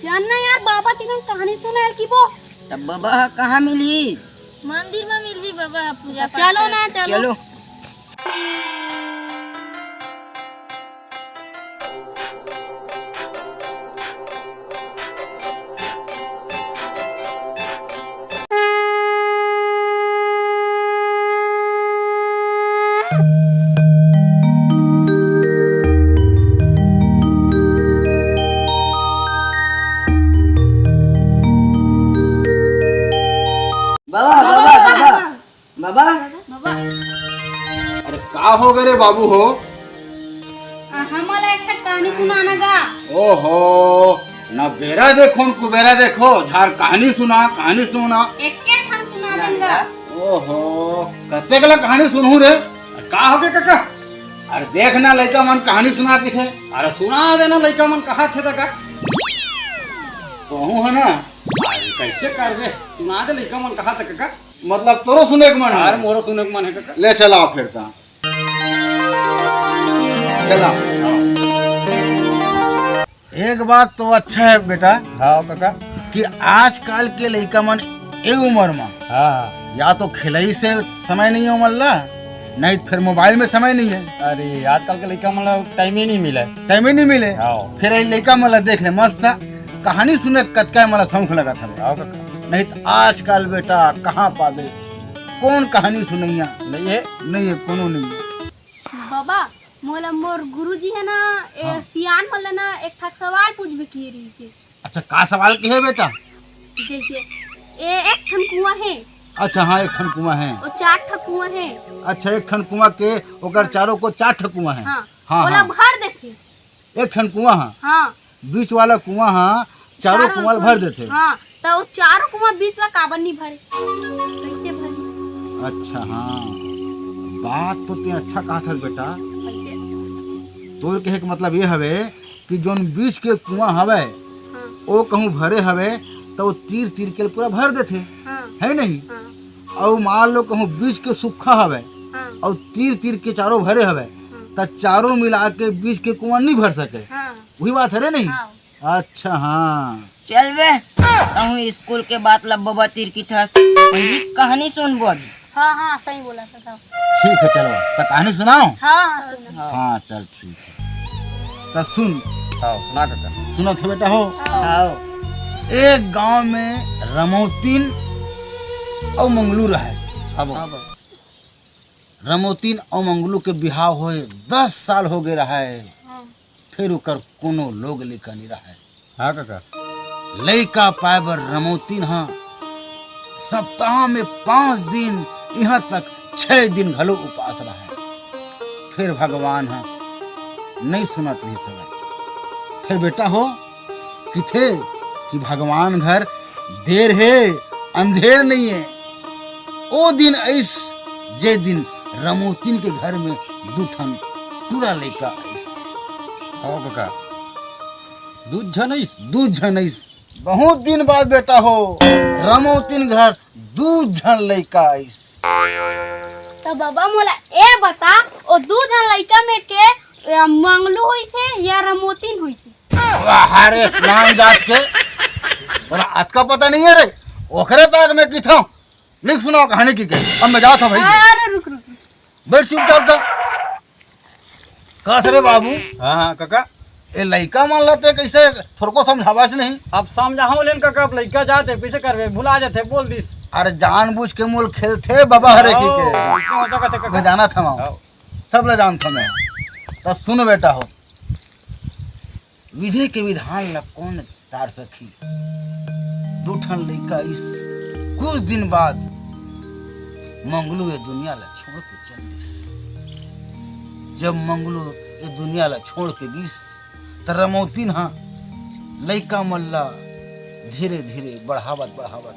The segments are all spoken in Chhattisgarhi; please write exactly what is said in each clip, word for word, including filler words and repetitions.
जानना यार, बाबा तिरन कहानी सुनायल किबो। तब बाबा ह कहाँ मिलही? मंदिर में मिलही बाबा ह, पूजा पाठ चलो ना, करत। चलो। चलो। बाबा, बाबा, बाबा, बाबा। बाबा। बाबा। अरे, का हो गए रे बाबू हो? आ, हमला एक ठन कहानी सुनाना गा। ओहो, ना बेरा देखो, न कुबेरा देखो, झार कहानी सुना, कहानी सुना। एके ठन सुना देन गा। ओहो, कतेक ला कहानी सुनहूं रे? अरे, का हो गए काका? अरे, देख ना, लइका मन कहानी सुना किथे। अरे, सुना देना, लइका मन कहा थे त का? कहूं है ना। अरे, कैसे करबे? सुना दे, लइका मन कहा थे काका। मतलब तोरो सुने के मन है? अरे, मोरो सुने के मन है काका। ले चला फिर ता। चला। एक बात तो अच्छा है बेटा। हाँ काका। कि आजकल के लइका मन ए उम्र में हाँ। या तो खेलई से समय नहीं है उमर ला, नहीं तो फिर मोबाइल में समय नहीं है। अरे आजकल के लइका मन ला टाइम ही नहीं मिले। टाइम ही नहीं मिले। हाँ। फिर ये लइका मन ला देख ले मस्त कहानी सुने कतका मला शौक लगा था। हाँ काका। नहीं तो आजकल बेटा कहाँ पाबे, कौन कहानी सुनैया? नहीं है। नहीं है, कोनो नहीं है। बाबा, मोला मोर गुरुजी है ना, ए, हाँ। सियान मन ला ना एक ठा सवाल पूछबे के रहिसे। अच्छा, का सवाल के है बेटा? जैसे ए एक ठन कुआं है। अच्छा, हाँ, एक ठन कुआं है। और चार ठा कुआं है। अच्छा, एक ठन कुआं के ओकर चारों को चार ठा कुआं है। हाँ। हाँ, ओला हाँ। भर देथे। एक ठन कुआं हा। हाँ। बीच वाला कुआं हा, चारों चारों कुआं ल कुआं। भर देथे। हाँ, त वो चारों कुआं बीच ला काबर नहीं भरे? कैसे भरे? अच्छा, हाँ, बात तो ते अच्छा कहा था बेटा। कैसे? तोर कहे के मतलब ये हवे कि जोन बीच के कुआं हवे, हाँ। वो कहूँ भरे हवे, त वो तीर तीर के पूरा भर देथे, हाँ। है नहीं? हाँ। अउ मान लो कहूँ बीच के सूखा हवे, हाँ। अउ तीर तीर के चारों भरे हवे, हाँ। त चारों मिला के बीच के कुआं नहीं भर सके। हाँ। वही बात है रे नहीं? हाँ। अच्छा, हाँ। चल बे, कहूँ स्कूल के बात ला बबा तीर की थस। पहली कहानी सुनबो अभी। हाँ, हाँ, सही बोला सर। ठीक है, चलो, त कहानी सुनाओ। हाँ, हाँ, सुनाओ। हाँ, चल, ठीक है। त सुन। हाँ, सुना काका। सुनत हो बेटा हो? हाँ। एक गांव में रमौतीन अउ मंगलू रहे। हाँ, बाबा। रमौतीन अउ मंगलू के बिहाव होए दस साल हो गए रहे। हाँ। फिर ओकर कोनो लोग लइका नहीं रहे। हाँ काका। लइका पाए बर रमौतीन हा सप्ताह में पांच दिन, यहाँ तक छह दिन घलो उपास रहे। फिर भगवान हा नहीं सुनत रही सगा। फिर बेटा हो, किथे कि भगवान घर देर हे, अंधेर नहीं है। ओ दिन आइस, जे दिन रमौतीन के घर में दू ठन टूरा लइका आइस। हाँ काका, दू झन आइस। दू झन आइस। बहुत दिन बाद बेटा हो, रमौतीन घर दू झन लइका आइस। त बाबा मोला ए बता, ओ दू झन लइका में के, अ, मंगलू होइसे या रमौतीन होइसे? वाह रे, नान जात के। तोला अतका पता नहीं है रे। ओकरे पैर में किथो। लिख सुनाओ कहानी की के। अब मैं जात हूँ भाई। अरे रुक, रुक, रुक। बैठ चुपचाप था। कस रे बाबू। हाँ, हाँ, काका। ए लइका मन ला ते कैसे थोड़को समझावस नहीं? अब समझाहूं लेन काका, अब लइका जाते, कैसे करबे? भुला जाते, बोल दिस। अरे जानबूझ के मोल खेलथे बाबा हरे की के। हाँ, इसमें हो सकत है काका। मैं जाना था वहाँ। हाँ। सब ला जानत हंव मैं। त सुन बेटा हो, विधि के विधान ला कौन टार सकही? दू ठन लइका आइस, कुछ दिन बाद मंगलू ये दुनिया ला छोड़ के चल दिस। जब मंगलू ये दुनिया ला छोड़ के गिस, त रमौतीन हा लइका मन ला धीरे धीरे बढ़ावत बढ़ावत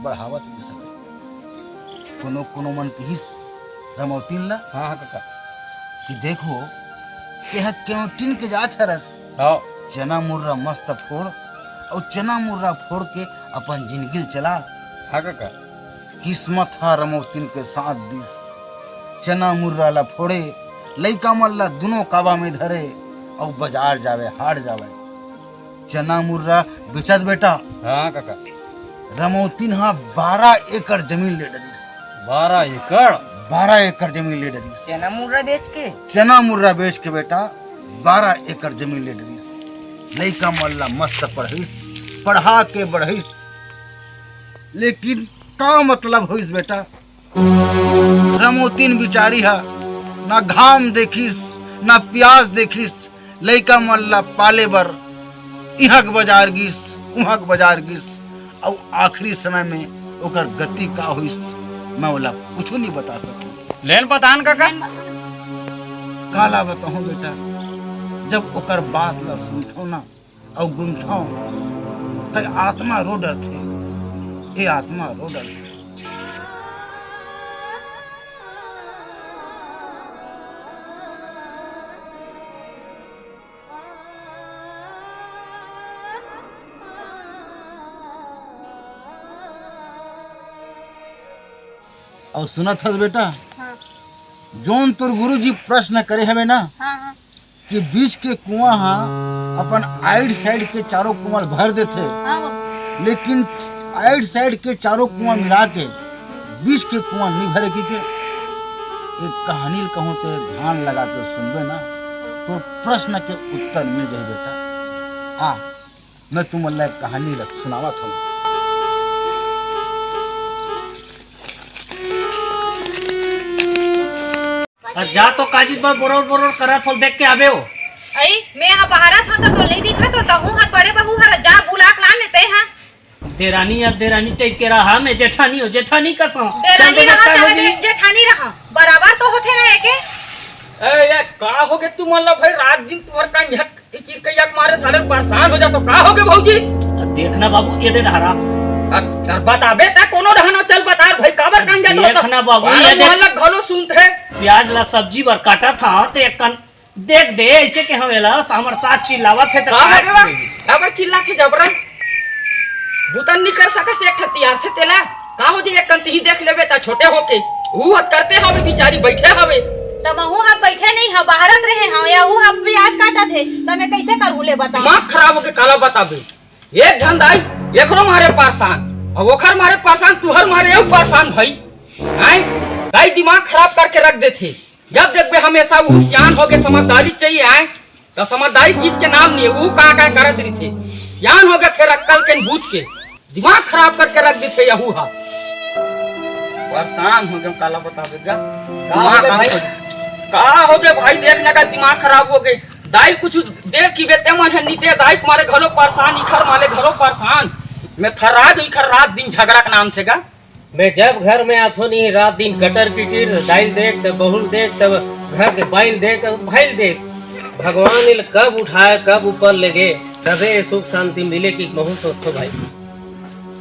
बढ़ावत भी समय। कोनो कोनो मन किहिस रमौतीन ला हाँ, हाँ, काका। कि देखो, तेहा केवटिन के जात हरस। हाँ। चना मुर्रा मस्त फोड़, अउ चना मुर्रा फोड़ के अपन जिंदगी ल चला। हाँ, काका। किस्मत हा रमौतीन के साथ दिस। चना मुर्रा ला फोड़े, लइका मन ला दुनो काबा में धरे, अउ बाजार जावे, हाट जावे। चना मुर्रा बेचत बेटा। हाँ काका। रमौतिन हा बारह एकड़ जमीन ले डरिस। बारह एकड़? बारह एकड़ जमीन ले डरिस। चना मुर्रा बेच के? चना मुर्रा बेच के बेटा बारह एकड़ जमीन ले डरिस। लइका मन ला मस्त पढ़िस, पढ़ा के बढ़िस। लेकिन का मतलब होइस बेटा? रमोतिन बिचारी ह ना घाम देखिस, ना पियास देखिस, लइका मन ला पाले बर इहक बाजार गिस, उहक बाजार गिस, अउ आखिरी समय में ओकर गति का होइस, मैं ओला कुछू नहीं बता सकूं। लेन बतान काका। काला बताहूं बेटा, जब ओकर बात ला सुनथव ना, अउ गुनथव, त आत्मा रो डरथे, ए आत्मा रो डरथे। अउ सुनत हस बेटा, हाँ। जोन तोर गुरुजी प्रश्न करे हवे ना, हाँ, हाँ। कि विष के कुआं हा अपन आइड साइड के चारों कुआं ल भर देथे, हाँ बाबू। लेकिन आइड साइड के चारों कुआं मिला के विष के कुआं नहीं भरे की के। एक कहानी ल कहूं ते ध्यान लगा के सुनबे ना, तो प्रश्न के उत्तर मिल जाए बेटा। आ, मैं तुमन ला एक कहानी ल सुनावत हूँ। अरे जा तो काजी बर बोरोर बोरोर करत हो, देख के आबे हो। अई, मैं हा बहारत हंव त तो नहीं दिखत हो, तहूं हा बड़े बहू हर जा बुला के लान लेते हा। देरानी या देरानी टाइप के रहा, मैं जेठानी हो, जेठानी कस हो। देरानी चल, रहा देख, चाहे का हो गई? जेठानी रहा, बराबर तो होथे ना एके। ए, ये का हो गए तुमन ला भाई, रात दिन तुम्हार कंझक ई चिरकैया के मारे साले परेशान हो जातो। का होगे भौजी? अब देखना बाबू, ये दे धारा। अब, अब बताबे त कोनो रहना, चल बता भाई, काबर कांजा तो देख ना बाबू, बारह ये देख। मोहल्ला घलो सुनत है। प्याज ला सब्जी बर काटा था, ते एक कन देख दे, ऐसे के हमेला हमर साथ चिल्लावत है, त का का होगे बा? करी? काबर चिल्लात है जबरन? बुतन नहीं कर सकस, एक ठा तियार थे तेला। का हो जे एक कन तिही देख लेबे त छोटे होके। ऊ हत करते हवे बिचारी, बैठे हवे। त महू ह बैठे नहीं ह, बहारत रहे हव या ऊ ह प्याज काटत हे, त मैं कैसे करहूं ले बताओ? दिमाग खराब होके काला बताबे। एक झन दाई एकरो मारे परेशान, अब ओखर मारे परेशान, तुहर मारे एहू परेशान भाई। हैं? दाई दिमाग खराब करके रख देथे। जब देखबे हमेशा ऊ सियान होके समझदारी चाहिए, हैं? त समझदारी चीज के नाम नहीं है, ऊ का का करत रहिथे। सियान होके फेर अक्कल के बूझ के दिमाग खराब करके रख देथे यहू हा। परेशान हो गए, काला बताबे गा। का दिमाग होगे काम भाई? कर-, का होगे भाई, देख ना का दिमाग खराब होगे। दाई कुछ देख की बेटे मन है, नीते दाई तुम्हारे घलो परेशान, इखर माले घलो परेशान। मैं थर्रा गई इखर रात दिन झगड़ा के नाम से गा। मैं जब घर में आथो नहीं रात दिन कटर पिटीर, दाई ल देख, तब बहू ल देख, तब घर के बाई ल देख, तब भाई ल देख। भगवान इल कब उठाए, कब ऊपर ले गे, तबे ये सुख शांति मिले कि महू सोचो भाई।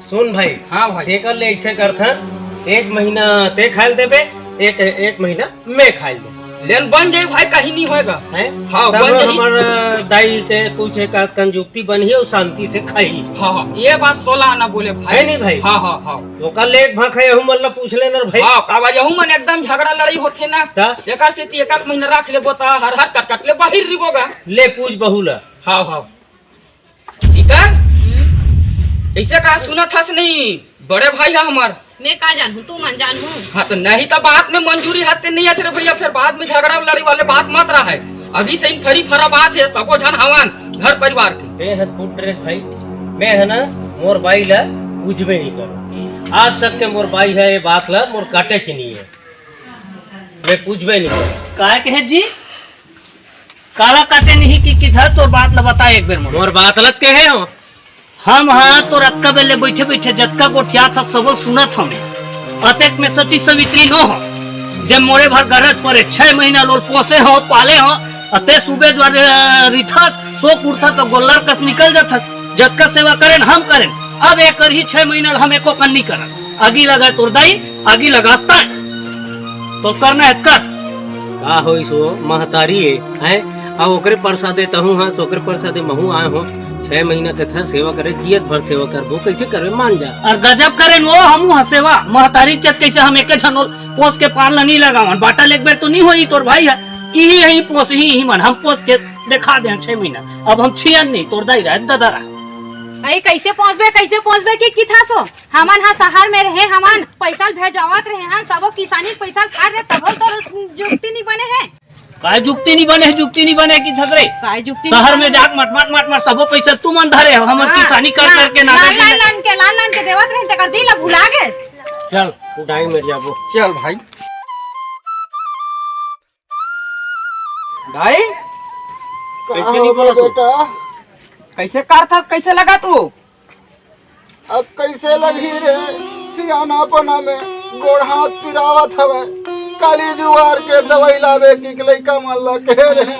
सुन भाई, हाँ भाई। तेकर ले ऐसे करथन, एक महीना ते खाए ल देबे, एक, एक महीना मैं खाए ल देबे। लेन बन जाई भाई, कहीं नहीं होएगा। हैं? हाँ, तब बन जाई। हमर दाई के कुछ एक आध कंजुक्ति बनही अउ शांति से खाई। हाँ, हाँ, ये बात तोला ना बोले भाई। है नहीं भाई? हाँ, हाँ, हाँ। ओकर ले एक भाखा यहू मन ला पूछ लेना रे भाई। हाँ, काबर यहू मन एकदम झगड़ा लड़ाई होथे ना। त? एकर सेती एक आध महीना रख लेबो त हर हर कट कट ले बाहिर रिबो गा। ले पूछ बहू ला। हाँ, हाँ। सीता, हम्म? ऐसे कहा सुनत हस नहीं, बड़े भाई है हमार। मैं का जानहूं, तू मन जानहूं। हाँ, तो नहीं तो बात में मंजूरी हते नहीं है रे भैया, फिर बाद में झगड़ा लड़ी वाले बात मत रहा है। अभी से इन फरी फरा बात है, सबो झन हवन घर परिवार के। ए हर पुट रे भाई, मैं है ना, मोर बाई ला पूछबे नहीं करो। आज तक के मोर बाई है ये बात ला मोर काटे च नहीं है, मैं पूछबे नहीं करो। काय कहे जी? काला काटे नहीं कि किधर तोर बात ल बता एक बेर मोला। मोर बात ल त कहे हो। हम हा तोर अतका बेर ले बइठे बइठे जतका गोठियात हस सबो ल सुनत हमें। अतेक में सती सवित्री नो हो। जब मोरे भर गरज परे, छह महीना लोल पोसे हो, पाले हो, अते सुबे ज्वार, अ, रिथस, सो कुरथस अउ गोल्लर कस निकल जथस। जतका सेवा करेन हम करेन। अब एकर ही छह महीना ल हम एको कन नी करन। आगी लगाए तोर दाई, आगी लगास ताय। तो करना है कर। का होइस वो महतारी है, हैं? आ ओकरे प्रसादे तहूँ हस, ओकरे प्रसादे महूँ आए हो। छह महीना के था सेवा करे, जियत भर सेवा करबो, कैसे करबे, मान जा। और गजब करेन वो, हमू ह सेवा, महतारी चत कैसे हम एके झन ओल पोस के पार ल नहीं लगावन, बाटा लेक बेर तो नहीं होई तोर भाई है, इही यही पोस ही, इही मन हम पोस के देखा दे छह महीना। अब हम छियन नहीं, तोर दाई रहे, दादा रहे। अरे, कैसे पहुँचबे, कैसे पहुँचबे कि किथा सो? हमन हा शहर में रहे, हमन पैसा भेजवात रहे हन, सबो किसानी पैसा खात रहे, तभो तोर जुक्ति नहीं बने है। काय जुक्ति नहीं बने, जुक्ति नहीं बने कि थसरे? काय जुक्ति शहर नहीं में बने? जाके मट, मट, मट, मट सबो पैसा तुमन धरे हो, हमन हाँ, किसानी कर ना, करके ना ना, दे लान, दे। लान के, लान, लान के देवत रहे, तेकर दिल ला भुला गे। चल, उठाई में जाबो। चल भाई। भाई, कैसे नहीं बोलो तू? बेटा? कैसे करथस, कैसे लगा तू? अब कैसे लगही रे, सियानापना में गोड़ हाथ पिरावत हवय। काली जुआर के दवाई लावे कि लइका मन ला कहे रहे,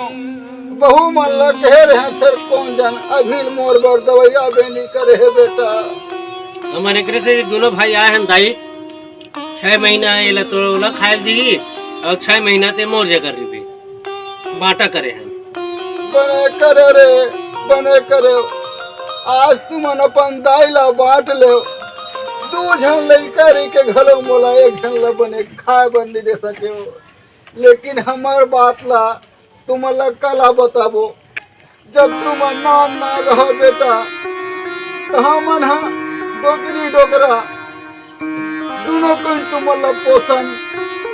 बहू मन ला कहे रहे, फिर कौन जन अभी मोर बर दवाई आबे नहीं करे हे बेटा। हमन एकरे से दोनों भाई आए हैं दाई, छह महीना एला तो ओला खाए दिही, और छह महीना ते मोर जगह रहिबे, बांटा करे हैं। बने करे रे, बने करे। आज तुमन अपन दाई ला बांट ले। दू झन लइका रही के घलो मोला एक झन ला बने खाए बर नहीं दे सके हो। लेकिन हमर बात ला तुमन ला काला बताबो, जब तुमन नान नान रहो बेटा, त हमन ह डोकरी डोकरा दुनो कोई तुमन ला पोसन।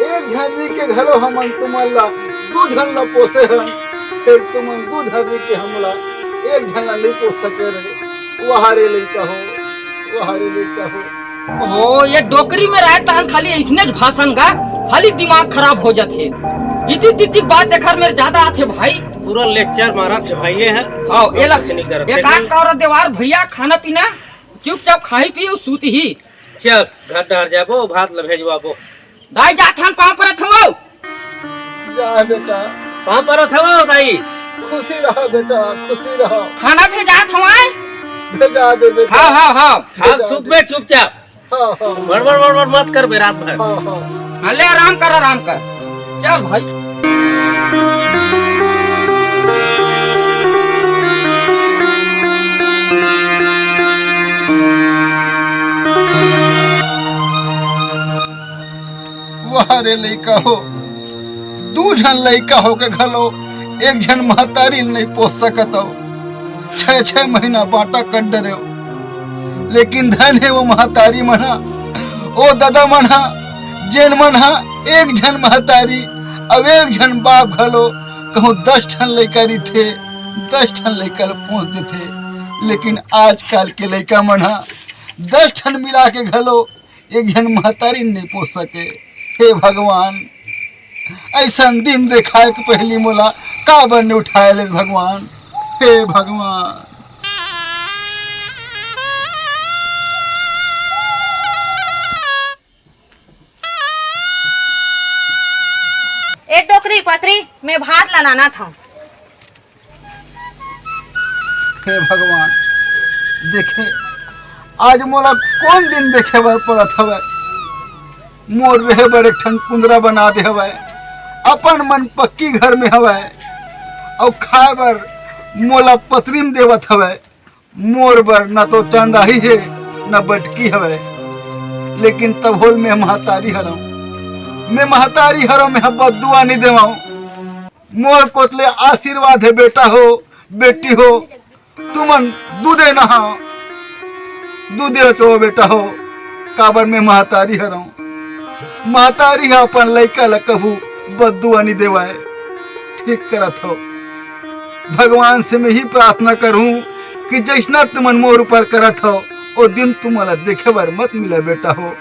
एक झन रही के घलो हमन तुमन ला दू झन ला पोसे हन, फिर तुमन दू झन रही के हमला एक झन ला नहीं पोस सके रहे। वहारे लइका हो, वहारे लइका हो। ओ, ये डोकरी में रहे तहन खाली इसने ज भाषण गा, खाली दिमाग खराब हो जाथे। इति तिति बात देखर मेरे ज्यादा आथे भाई। पूरा लेक्चर मारा थे भाई ये है। हाँ, ये ला, कुछ नहीं करत ये थे। का कर देवार भैया, खाना पीना चुपचाप खाई पी सूत ही। चल, घर डहर जाबो, भात ल भेजवाबो। दाई जात हन, पाँव परत हवो। जा बेटा। पाँव परत हवो दाई। खुशी रहा बेटा, खुशी रहा। खाना भेजात हवय। भेजा दे बेटा। हाँ, हाँ, हाँ। खा भेजा सुत दे। बे चुपचाप। हाँ, हाँ। बड़बड़, बड़बड़ मत कर बे रात भर। हाँ, हाँ। हाँ, ले आराम कर, आराम कर। चल भाई। वाह रे लइका हो, दू झन लइका होके घलो एक झन महतारी ल नइ पोस सकत हव। छह छह महीना बांटा कर डरेव, लेकिन धन हे वो महतारी मन हा, ओ ददा मन हा, जेन मन हा एक झन महतारी अउ एक झन बाप घलो कहूँ दस ठन लइका रहिथे, दस ठन लइका ल पोस देथे। लेकिन आजकाल के लइका मन हा दस ठन मिला के घलो एक झन महतारी नइ पोस सके। हे भगवान, अइसन दिन देखाए के पहिली मोला काबर नइ उठाए लेस भगवान? हे भगवान। ए डोकरी पतरी, मैं भात ला नानत हंव। हे भगवान, देखे, आज मोला कोन दिन देखे बर पड़त हवय। मोर रहे बर एक ठन कुंदरा बना दे हवय, अपन मन पक्की घर में हवय, अउ खाए बर मोला पतरी म देवत हवय। मोर बर न तो चंदाही हे, न बटकी हवय, लेकिन तभो ल मैं महतारी हरंव, मैं महतारी हरंव, मैं ह बददुआ नइ देवंव। मोर कोत ले आशीर्वाद हे, बेटा हो, बेटी हो, तुमन दूदे नहा, दूदे हो चो बेटा हो, काबर मैं महतारी हरंव। महतारी ह अपन लइका ल कभू बददुआ नइ देवय। ठीक करत हव। भगवान से मैं ही प्रार्थना करहूं कि जइसना तुमन मोर ऊपर करत हव, ओ दिन तुमन ला देखे बर मत मिले बेटा हो।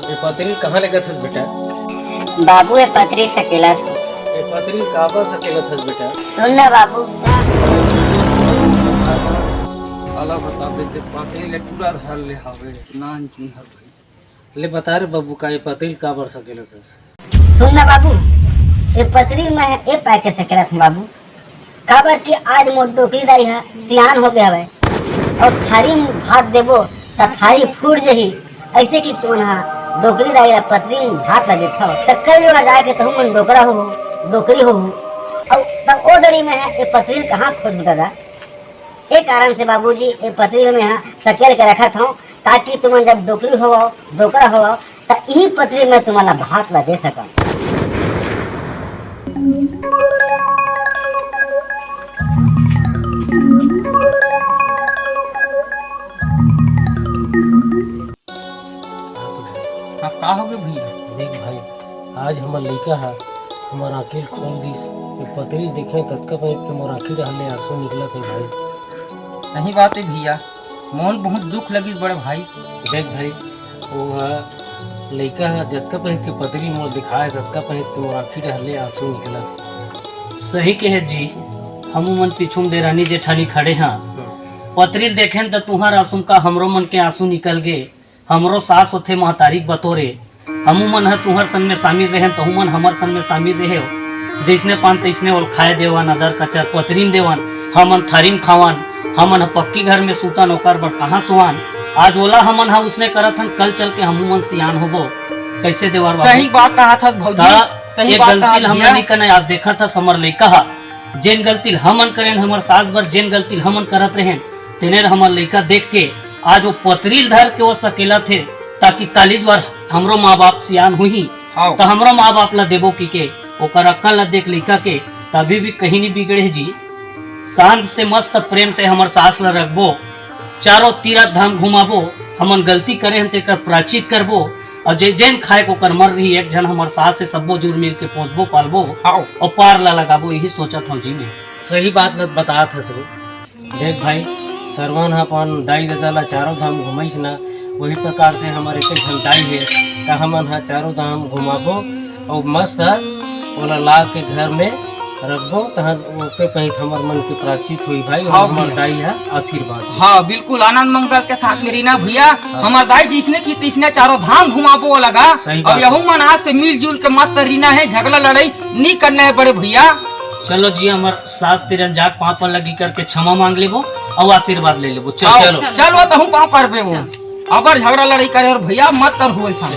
ये पतरी कहाँ लेगत हस बेटा? बाबू, ये पतरी सकेलत हंव। ये पतरी काबर सकेलत हस बेटा? सुन ना बाबू। अला बता बेटे, पतरी ले टूरा धर ले हावे, नान चुन हर भाई। ले बता रे बाबू, का ये पतरी काबर सकेलत हस? सुन ना बाबू, ए पतरी में ए पाए के सकेलत हूँ बाबू, काबर कि आज मोर डोकरी दाई ह सियान हो गए हवय, अउ थारी म भात देबो त थारी फूट जही। ऐसे कि तुमन ह डोकरी दाई ला पतरी म भात ला देथव, त कई बार जाके तहू मन डोकरा हो, डोकरी हो, अउ तब ओ दरी में ह ए पतरी ल कहाँ खोजहूँ दादा? ए कारण से बाबूजी, ए पतरी ल मैं ह सकेल के रखत हूँ, ताकि तुमन जब डोकरी होवव, डोकरा होवव, त इही पतरी में तुमन ला भात ला दे सकन। हाँ, का हो गए भैया? देख भाई, आज हमर लइका ह हमर आँखी ल खोल दिस। ये पतरी ल देखे, ततका पहित के मोर आँखी डहर ले आंसू निकलत हे भाई। सही बात है भैया, मोन बहुत दुख लगिस बड़े भाई। देख भाई, वो ह लइका ह जतका पहित के पतरी मोर दिखाए, ततका पहित के मोर आँखी डहर ले आंसू निकलत। सही कहे जी, हमू मन पीछू म देरानी जेठानी खड़े हाँ। पतरी ल देखेन त तुहर आंसू का हमरो मन के आंसू निकल गे। हमरो सास होथे महतारी के बतोरे। हमू मन ह तुहर संग में शामिल रहेन, तहू मन हमर संग में शामिल रहेव। जइसने पान तइसने ओल खाए देवन, अदर कचर पतरी म देवन, हमन थारी म खावन, हमन ह पक्की घर में सूतन, ओकर बर कहाँ सोवन? आज ओला हमन ह उसने करत हन, कल चल के हमू मन सियान होबो। कैसे देवर बाबू? सही बात कहा था भौजी, त सही ये बात कहा गलती ल हमन भैया। नहीं करना। आज देखत हस हमर लइका ह जेन गलती ल हमन करेन, हमर सास बर जेन गलती ल हमन करत रहेन, तेने ल हमर लइका देख के आज वो पतरी ल धर के वो सकेलत हे, ताकि कालीज बर हमरो माँ बाप सियान हुई, हाँ। त हमरो माँ बाप ला देबो की के, ओकर अक्कल ला देख लइका के, तभी भी कहीं नहीं बिगड़े जी। शांत से मस्त प्रेम से हमर सास ला रखबो, चारों तीरथ धाम घुमाबो, हमन गलती करे हन तेकर प्रायश्चित करबो, और जे जेन खाए को कर मर रही एक झन हमर सास से सब्बो जुर मिल के पोसबो पालबो, हाँ। और पार ला लगाबो, यही सोचत हूँ जी मैं। सही बात ल-, बतात हस वो। देख भाई, सरवन ह अपन दाई ददा ला चारों धाम घुमाइस ना, वही प्रकार से हमर एक झन दाई हे, त हमन ह चारों धाम घुमाबो अउ मस्त ओला ला के घर में रखबो, तहन ओके पहित हमर मन के प्रायश्चित होई भाई, अउ हाँ हमर भैया। दाई ह आशीर्वाद दे। हाँ, बिल्कुल आनंद मंगल के साथ में रीना भैया, हाँ। हमर दाई जिसने की तिसने चारों धाम घुमाबो ओला गा। सही अउ बात यहू है। मन आज से मिलजुल के मस्त रीना है, झगड़ा लड़ाई नी करना है बड़े भैया। चलो जी, हमर सास तिरन जाके पाँव पर लगी करके क्षमा मांग लेबो अउ आशीर्वाद ले लेबो। चलो। आओ, चलो। चलो, तहूँ पाँव पर बेबो। चलो। अबर झगड़ा लड़ाई करे और भैया मत कर हुए सन।